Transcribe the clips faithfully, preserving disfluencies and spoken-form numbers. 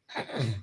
Good morning,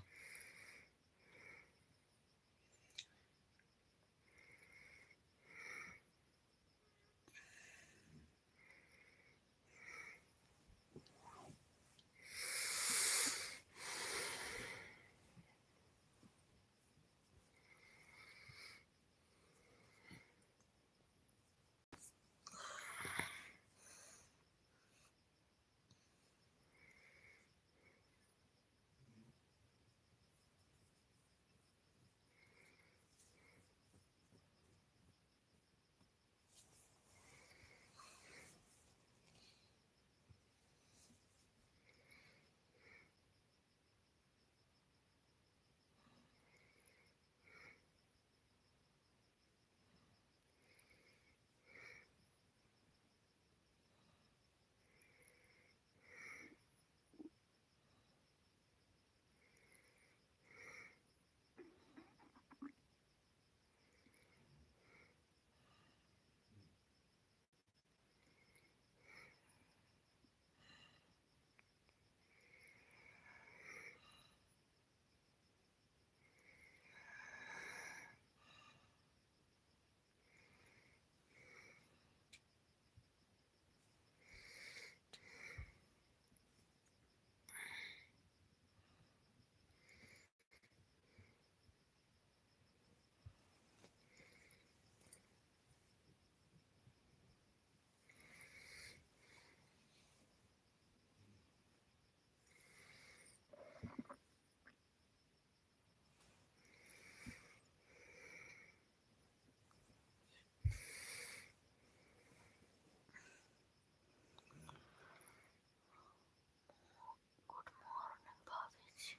भाभी जी।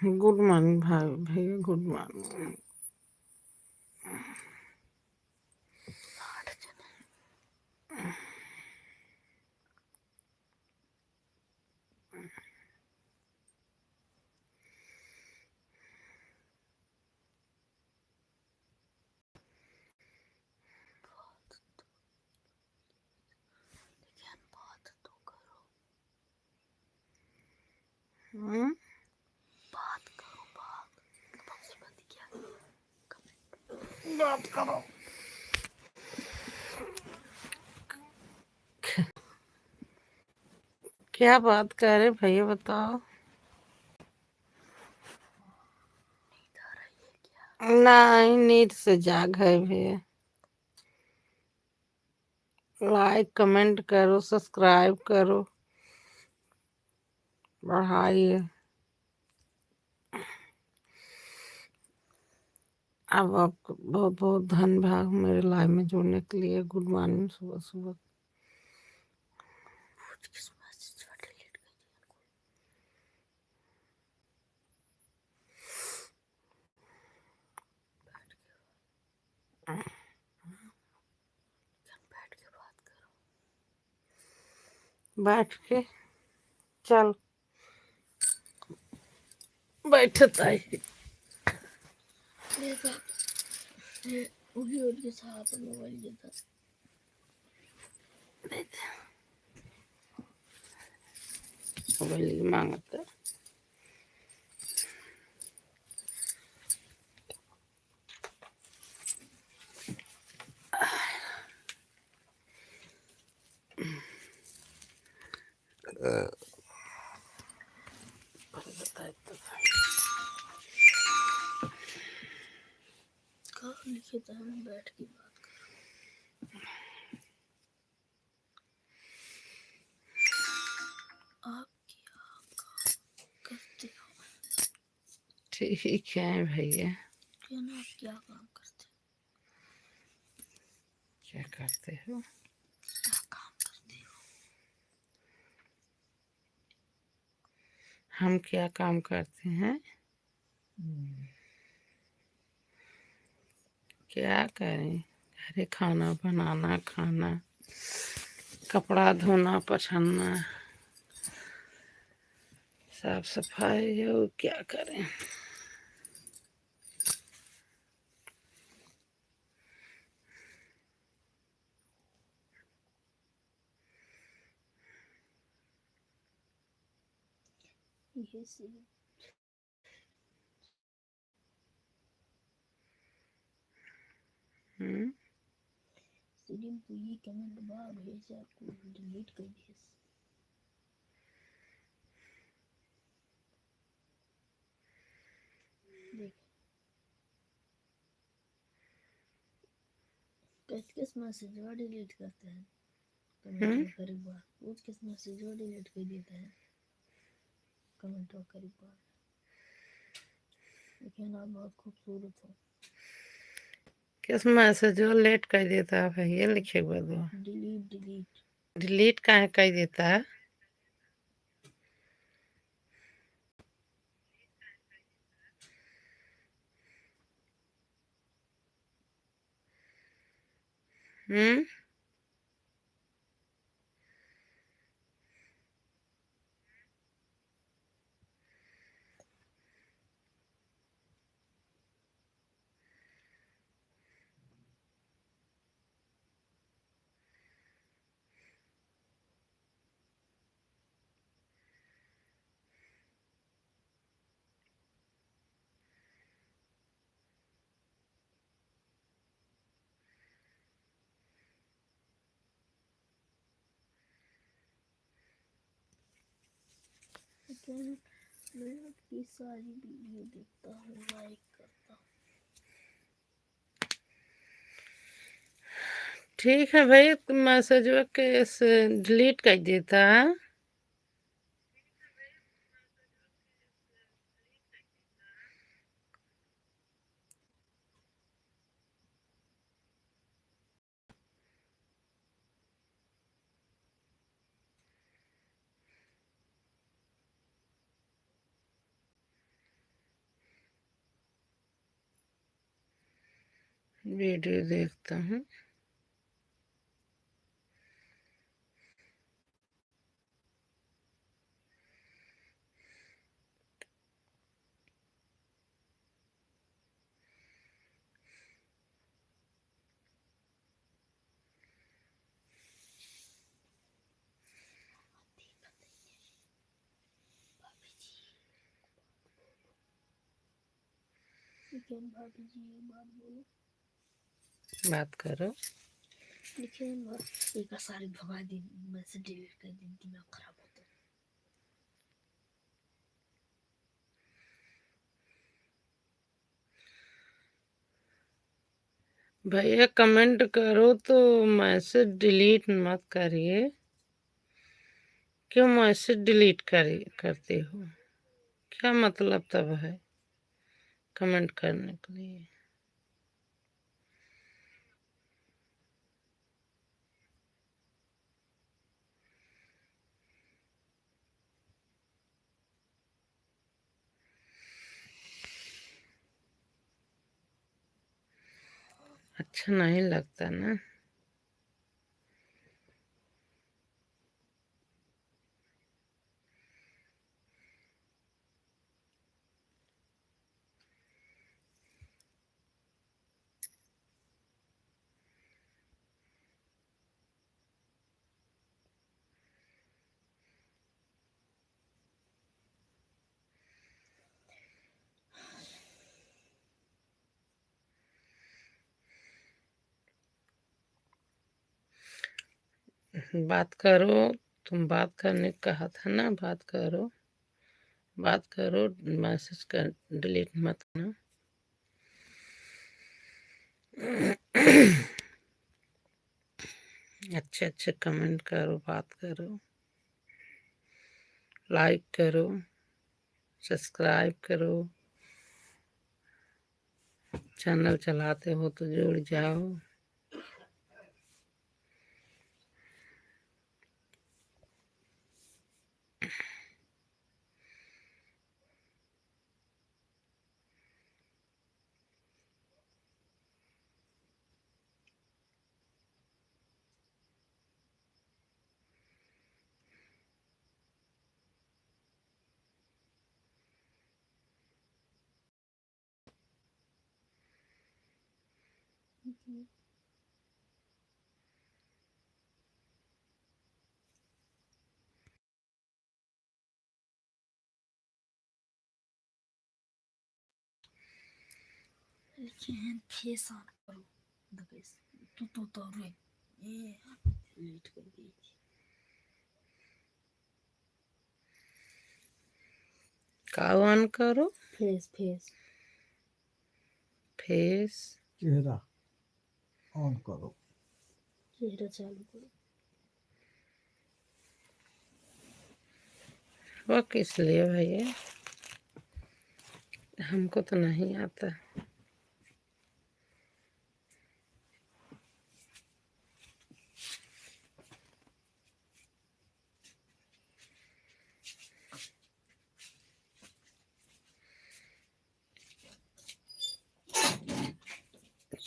Good morning। Good morning भाई, भैया, good morning। हम्म? बात करो, बात। बात करो। क्या बात करे भैया, बताओ। नहीं, नींद से जाग है भैया। Like, comment करो, subscribe करो, बढ़ाइए। अब आपको बहुत बहुत धन्यवाद मेरे live में जुड़ने के लिए। Good morning, सुबह सुबह। बैठ के, चल, बैठत आई। देखा, ये उठी उठ के साथ मोबाइल के साथ। मोबाइल मांगत। का लिखे था, हम बैठ के बात करो। आप क्या काम करते हो? ठीक है भैया। क्या ना, आप क्या काम करते हो? क्या करते हो? क्या काम करते हो? हम क्या काम करते हैं? हम्म। क्या करें? घरे खाना बनाना, खाना, कपड़ा धोना, पछानना, साफ सफाई, और क्या करें? है सीरियस। हम्म। सीरियस, तू ये कमेंट बा, भेजा को डिलीट कर दिया। देख। किस किस मैसेजवा डिलीट करते हैं? कमेंट हम्म? में करे के बाद। कुछ किस मैसेजवा डिलीट कर देता है। कमेंट करे के बाद। लेकिन आप बहुत खूबसूरत हो। किस मैसेजवा लेट कर देता है भाई? ये लिखे हुए दो। डिलीट, डिलीट। डिलीट काहे कर देता है? हम्म? लेकिन मैं आपकी सारी वीडियो देखता हूँ, लाइक करता हूँ। ठीक है भाई, तो मैसेजवा के से डिलीट कर देता है। वीडियो देखता हूँ। लेकिन भाभी जी, एक बात बोलो। बात करो। लेकिन एक सारी भगा दी, मैसेज डिलीट कर दी, दिमाग खराब होता है। भैया, कमेंट करो तो मैसेज डिलीट मत करिए। क्यों मैसेज डिलीट करी-, करते हो? क्या मतलब तब है कमेंट करने के लिए? अच्छा नहीं लगता ना। बात करो, तुम बात करने का कहा था ना, बात करो, बात करो, मैसेज कर, डिलीट मत करना। अच्छे अच्छे कमेंट करो, बात करो, लाइक करो, सब्सक्राइब करो। चैनल चलाते हो तो जुड़ जाओ। लिखे हैं face on करो। The face। तू तो, तो रे। ये delete कर दी। का on करो? Face, face। Face। चेहरा on करो। चेहरा चालू करो। वो किस लिए भैया? हमको तो नहीं आता।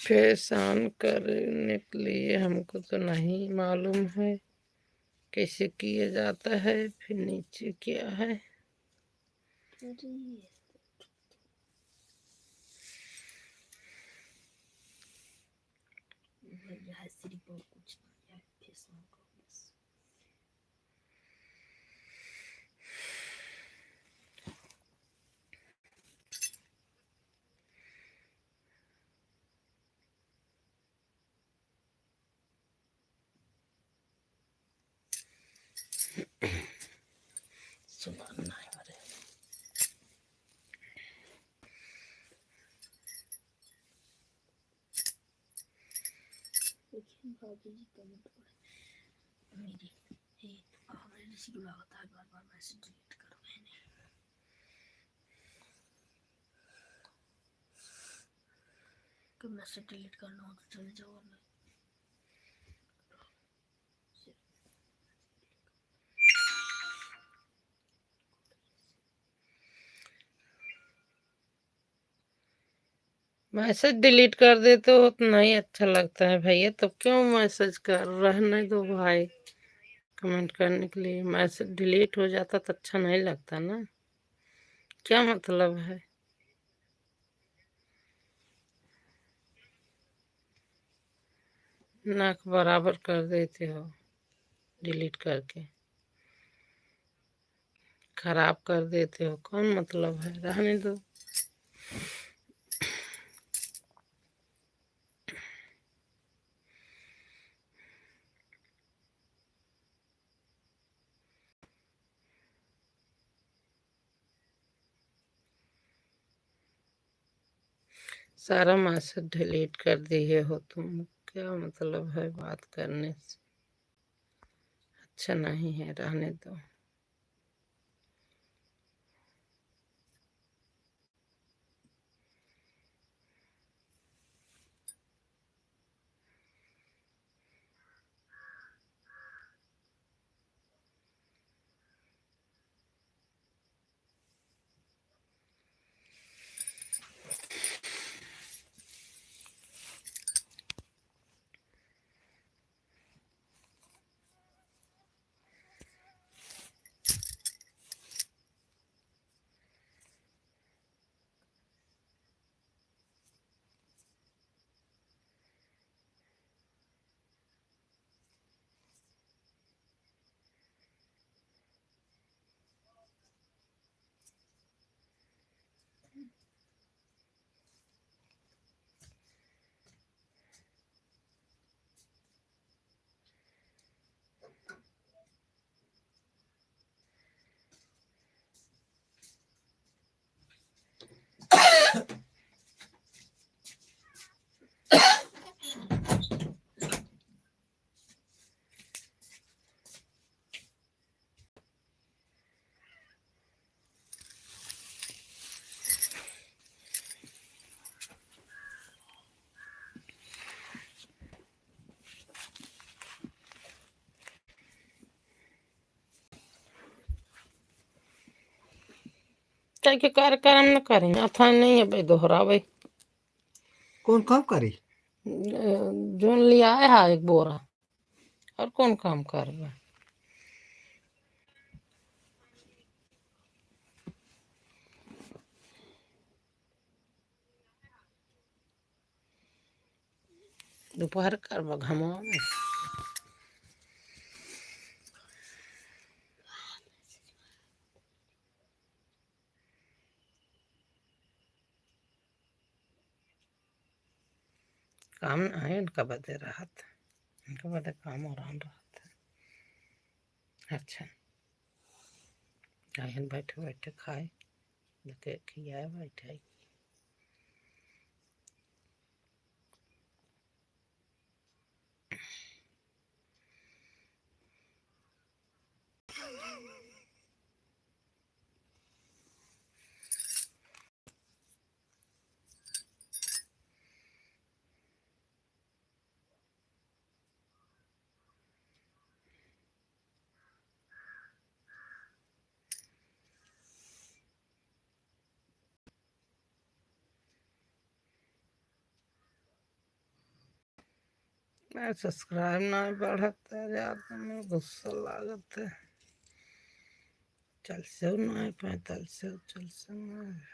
Face on करने के लिए हमको तो नहीं मालूम है कैसे किया जाता है। फिर नीचे क्या है? अरे, भैया है सिर्फ और कुछ नहीं है, face on करो बस। सुबह नहीं आ रहे। देखिए भाभी जी comment पढ़े। मेरी, ये already शुरू लागत है, बार बार message delete करो मैंने। कि message delete करना हो तो चले जाओ, वरना message delete कर देते हो तो नहीं अच्छा लगता है भैया, तो क्यों message कर, रहने दो भाई। Comment करने के लिए message delete हो जाता तो अच्छा नहीं लगता ना, क्या मतलब है? नाक बराबर कर देते हो delete करके, खराब कर देते हो, कौन मतलब है, रहने दो। सारा message delete कर दिए हो तुम, क्या मतलब है बात करने से? अच्छा नहीं है, रहने दो। काहे के कार्यक्रम न करें, अथा नहीं है भाई दोहरावे। कौन काम करी? अ, जोन लिया है एक बोरा। और कौन काम करबा? दोपहर करबा घमवा में। काम नाहीं इनका बदे रहत, इनका बदे काम और रहत है। अच्छा, आइन बैठे बैठे खाए, देखे खियाए बैठे। मैं subscribe ना बढ़त है, ज्यादा में गुस्सा लागत है। चल से ना है, पैंतालीस से चल से ना है।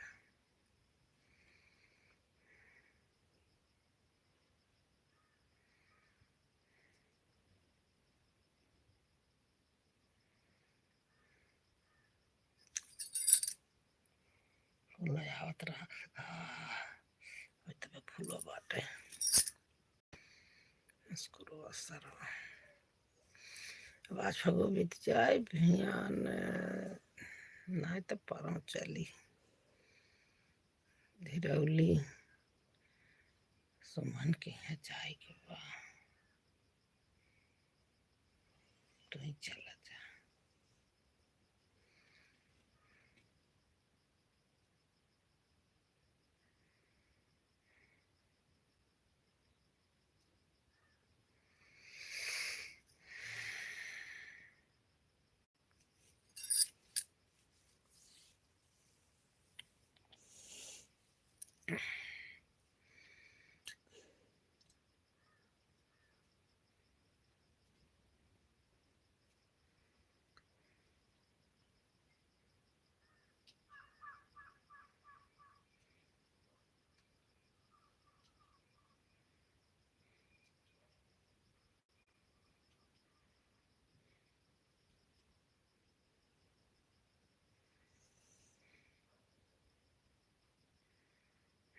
फूल आवत रहा। आह, ओइ तबे फूलो बाटे। मुस्कुरो असर। अब आज फगो बीत जाए, बिहान नाहीं त परौं चली। धिरौली सुमन के यहाँ जाए के बा। तू ही चला जा।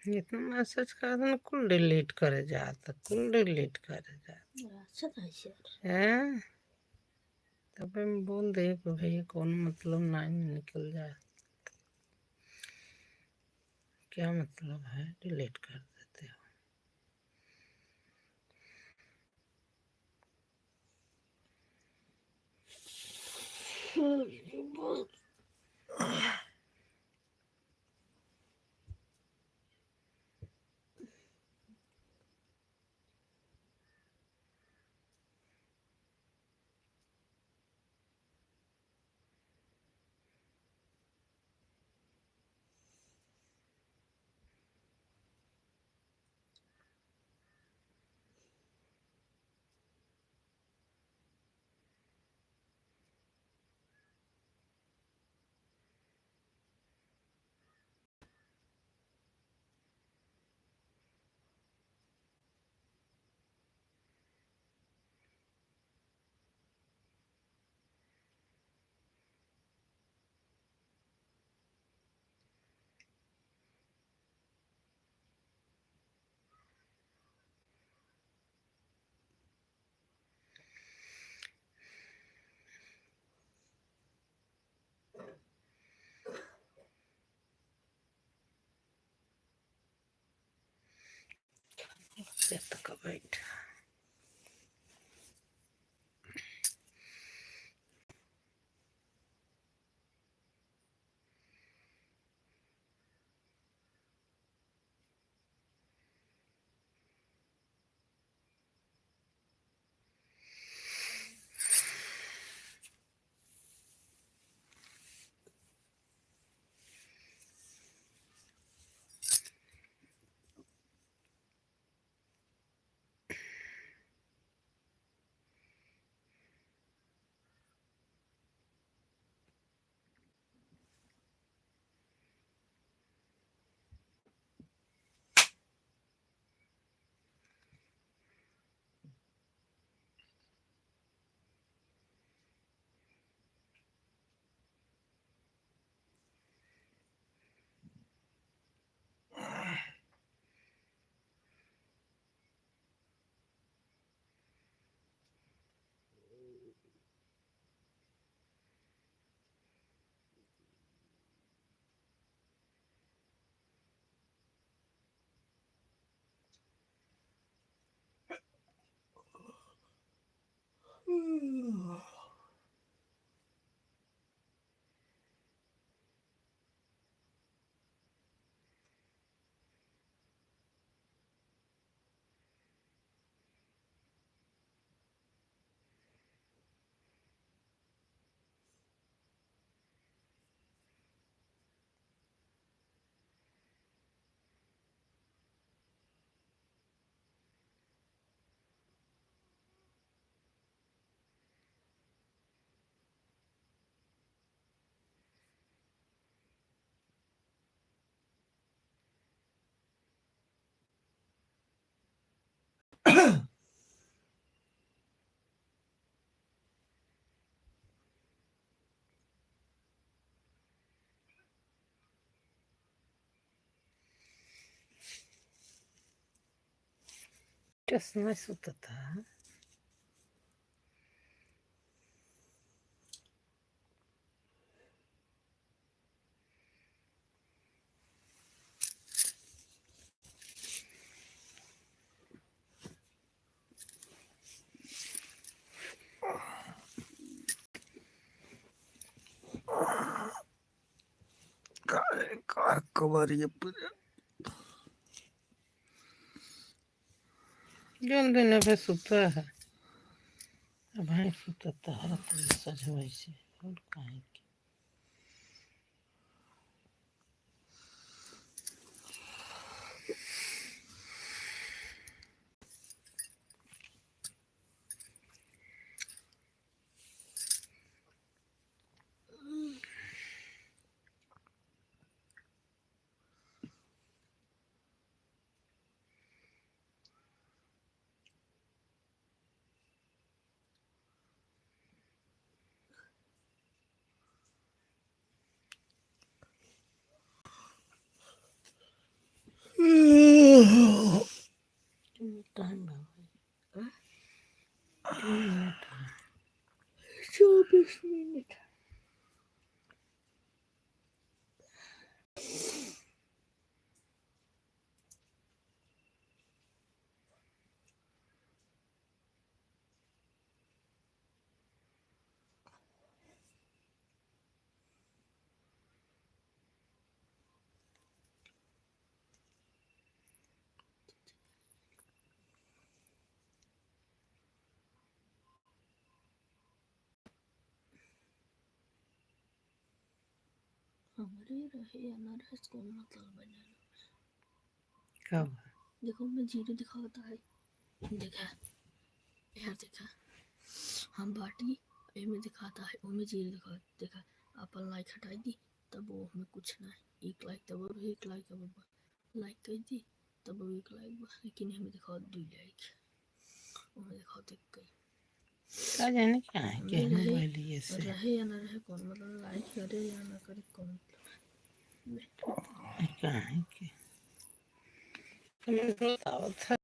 जितना message कर देना, कुल delete करे जात, कुल delete करे जात। अच्छा था सर। हैं? तब हम बोल दे कि भैया, कौन मतलब, नाहीं निकल जाए। क्या मतलब है, delete कर देते हो। चश्मा सुतता। का, का कमरिया पूरा। जौन दिन अबे सुता है, अब है सुता तहरा तो सजवै से, और काहे के? कितना टाइम बा भाई? हाँ? कितना मिनट है? चौबीस मिनट। हमरे रहे या ना रहे, कौन मतलब बा जाने। का बा? देखो, मैं जीरो दिखावता है। देखा, यार देखा, हम बाटी, एमे दिखाता है, ओमे जीरो दिखावता। देखा, अपन लाइक हटाई दी, तब वो हमें कुछ ना है। एक लाइक तब और एक लाइक अब लाइक कर दी, तब एक लाइक बा, लेकिन हमें दिखाओ दुई लाइक, हमें दिखाओ तो एक कई। का जाने काहे के हमें रहे, मोबाइल ये से। रहे या ना रहे, कौन मतलब लाइक करे या ना करे, कौन मतलब है? काहे के? कमेंट बतावत है।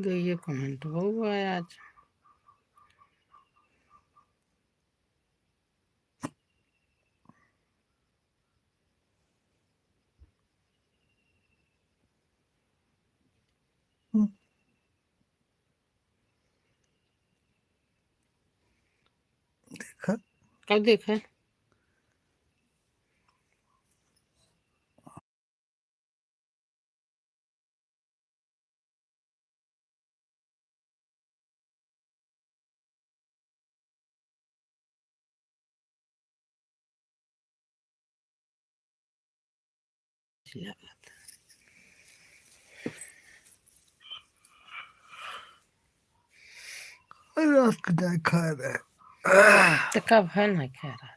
दुइये कमेंट हुआ आज। हम्म। देखा? कब देखा? रात के नहीं खा रहे। तो कब है ना खा रहा?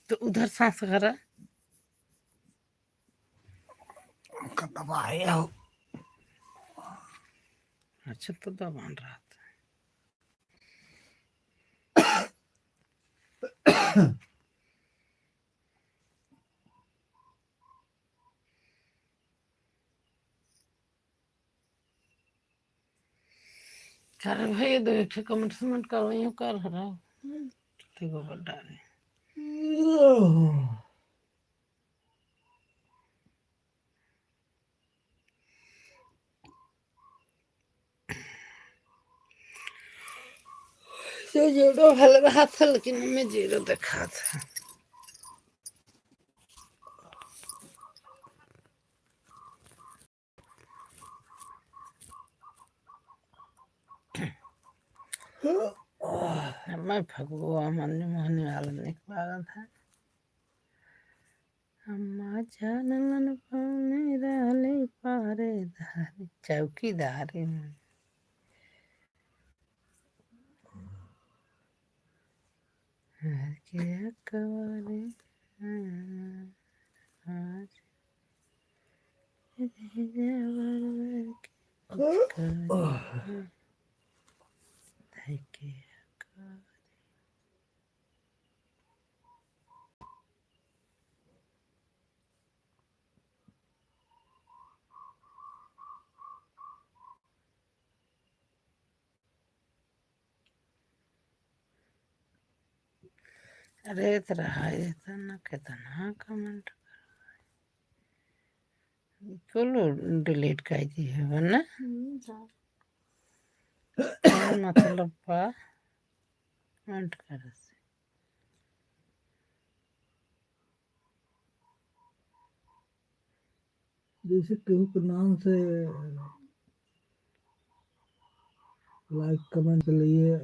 तो उधर सांस करा। उनका दबाए हो। अच्छा, तो दबान रहा था। अरे भाई, दो एक ठे comment comment करो, यूं कर रहा। हम्म। चुट्टी गोबर डाले। तो zero भल रहा था, लेकिन हमें zero दिखा था। हमें फगुआ मन मोहनी वाला निक लागत है। अम्मा जानलन पानी रहले पहरेदारी, चौकीदारी में। हर के अकवारी, आज रे जबर के अकवारी, धर के अकवारी। अरे, तो रहा है, तो ना कितना comment करवाए। कुल delete कर दी है, वरना हम्म, जा। कौन मतलब बा comment करे से? जैसे केहू के नाम से like comment के लिए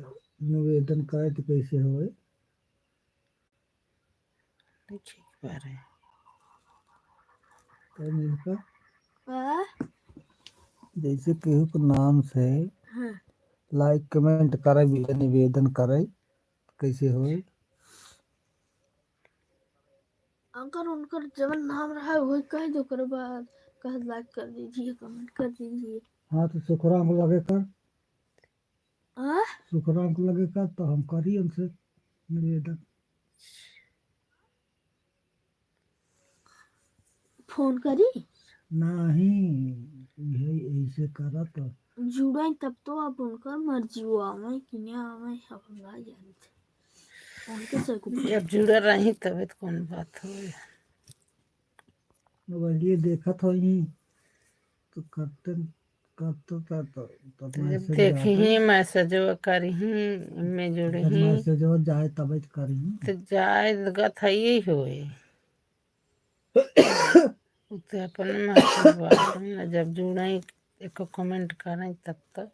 निवेदन करे तो कैसे होए? ठीक बारे। तो मिलकर हाँ? जैसे केहू के नाम से हाँ। Like comment करे भी निवेदन करे, कैसे होए? अगर उनकर जवन नाम रहा वही कह दो, ओकर बाद कह like कर दीजिए, comment कर दीजिए। हाँ, तो सुखराम को लगे कर। हाँ? सुखराम को लगे कर, तो हम करी उनसे निवेदन। फोन करी? नहीं, यही ऐसे करत। जुड़ाई तब तो अब उनकर मर्जी, वो आवे कि ना आवे, अब हम ना जानते। उनके से कुछ जब जुड़ा रही तबे तो कौन बात होई। मोबाइलिए देखत होई, तो करते, करते त, त, त तो जब message देखी, जाते। Messageवा करिही, में जब जुड़ही। Messageवा जाए तबे तो करिही। तो जाए तो गत है यही होए। उ तो अपन message बात है ना, जब जुड़ाई, एको comment करें तब तो।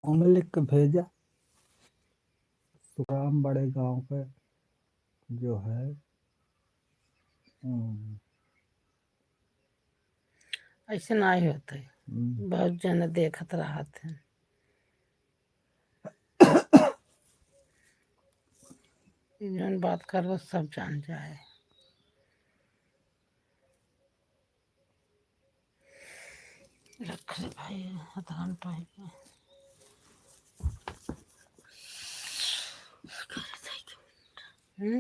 उनमें लिख के भेजा। सुखराम बड़े गांव के जो है, हम्म। ऐसे नाहीं होत है। हम्म। बहुत जन देखत रहत हैं। ई जौन बात करबो, सब जान जाए। रख ले भाई, आधा घंटा हो गया। हम्म?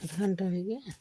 आधा घंटा हो गया।